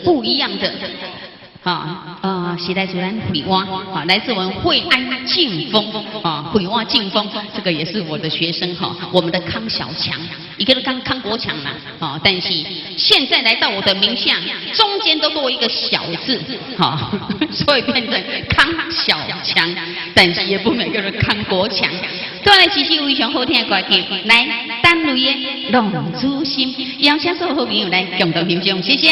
不一樣的。啊，是來自咱惠安，啊，來自我們惠安靖峰，啊，惠安靖峰，這個也是我的學生哈，我們的康小強，一個是康康國強啦，啊，但是現在來到我的名下，中間都多一個小字，哈，所以變成康小強，但是也不免叫做康國強。再來這首非常好聽的歌曲，來，陳蕾的《浪子心》，邀請所有好朋友來共同欣賞，謝謝。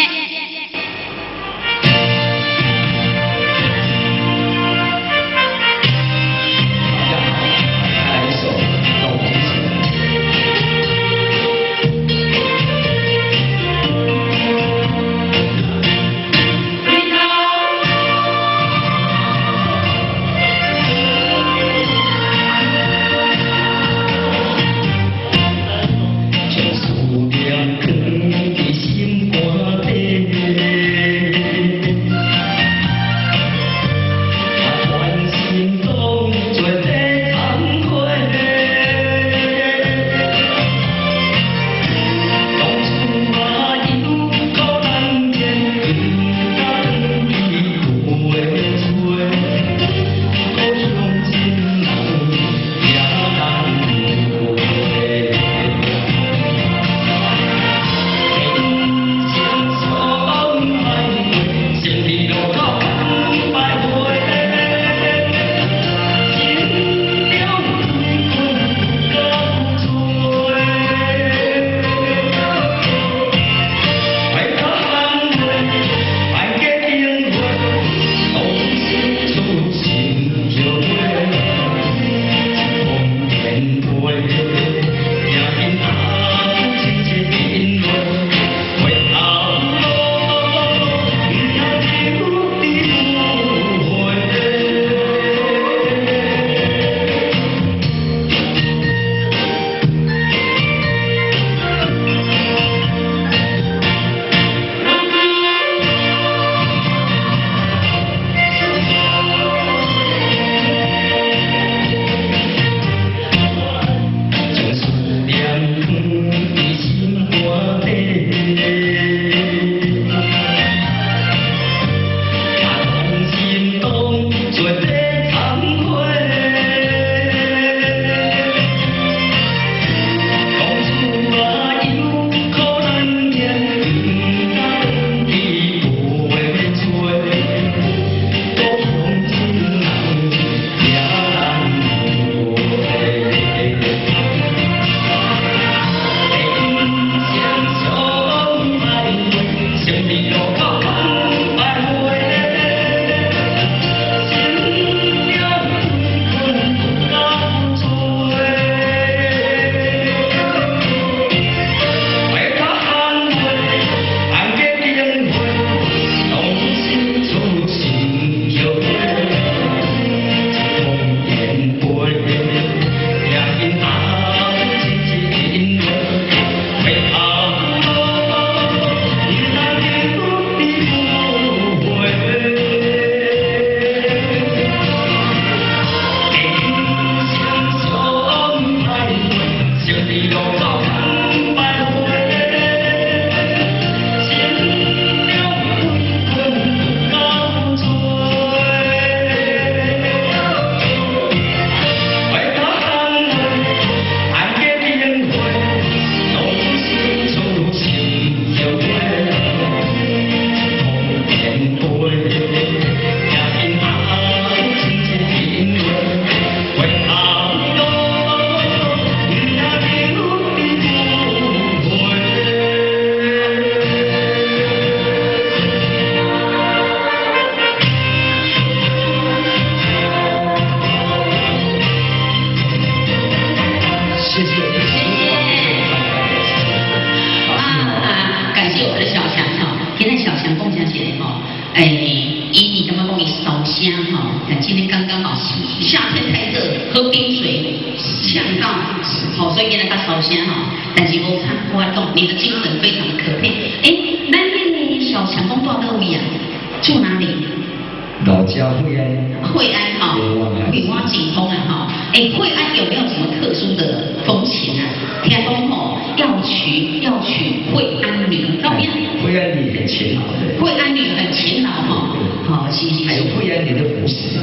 是。還有惠安里的服飾，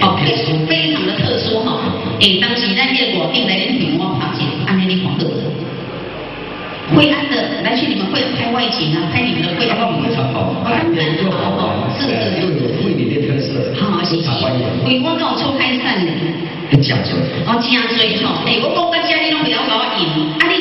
哦，非常的特殊吼。欸，當時咱彼個外景來恁惠安拍攝，按呢你看好無？惠安的來去你們惠安拍外景啊，拍你們的惠安非常好，又好玩，又有惠里的特色，好，是是。惠安敢有出海產呢？真濟。哦，真濟吼！欸，我講到遮你攏袂曉共我應，啊，你